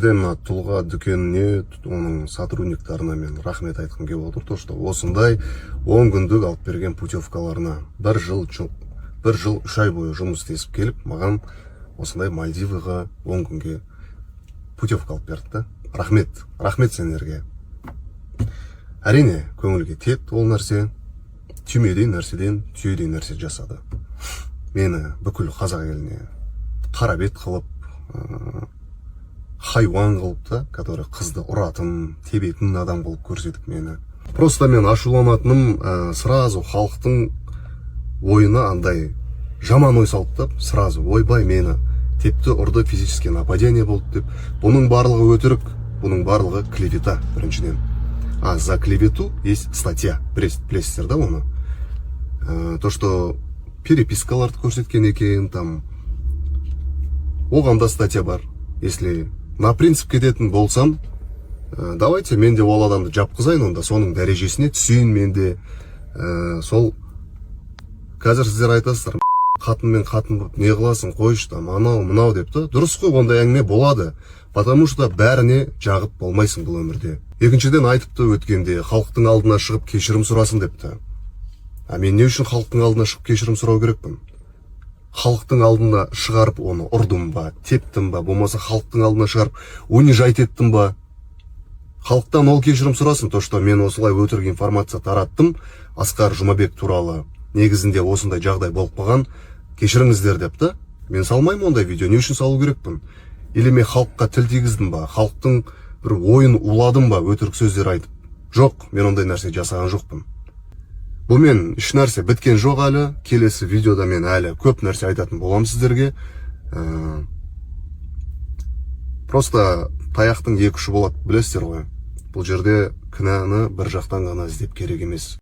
Мына Тұлға дүкеніне, оның сотрудниктарына мен рахмет айтқым келіп отыр, то что осындай 10 күндік алып берген путевкаларына. 1 жыл 3 ай бойы жұмыс істесіп келіп, маған осындай Мальдивыға 10 күнге путевка алып берді да. Рахмет, рахмет сендерге. Әрине, көңілге тиеді ол нәрсе. Түймедей нәрседен түйедей нәрсе жасады. Мені бүкіл қазақ еліне қара бет қылып, хайуан қылып та, который қызды ұратын, тебетін адам қылып көрсетіп мені. Просто мен ашуланатыным, сразу халықтың ойына андай жаман ой салды да, сразу «Ойбай, мені тепті, ұрды, физический нападение болды» деп. Бұның барлығы өтірік, бұның барлығы клевета біріншіден. А за клевету есть статья, білесіздер да оны. То что перепискаларды көрсеткен екен там, оған да статья бар. Если на принцип кететін болсам, давайте мен де ол адамды жапқызайын онда, соның дәрежесіне түсейін мен де. Сол қазір сіздер айтасыздар: «Қатынмен қатын болып не қыласың, қойшы», там, анау мынау деп та. Дұрыс қой, ондай әңгіме болады, потому что бәріне жағып болмайсың бұл өмірде. Екіншіден, айтыпты өткенде, халықтың алдына шығып кешірім сұрасын депті. А мен не үшін халықтың алдына шығып кешірім сұрау керекпін? Халықтың алдына шығарып, оны ұрдым ба, тептім ба, болмаса халықтың алдына шығарып унижать еттім ба? Халықтан ол кешірім сұрасын, то что мен осылай өтірік информация тараттым Асқар Жұмабек туралы, негізінде осындай жағдай болып қалған, кешіріңіздер деп та. Мен салмаймын ондай видео. Не үшін салу керекпін? Или мен халыққа тіл тигіздім ба, халықтың бір ойын уладым ба өтірік сөздер айтып? Жоқ, мен ондай нәрсе жасаған жоқпын. Бұмен еш нәрсе біткен жоқ әлі. Келесі видеода мен әлі көп нәрсе айтатын боламын сіздерге. Просто таяқтың екі ұшы болады, білесіздер ғой. Бұл жерде кінәні бір жақтан ғана іздеп керек емес.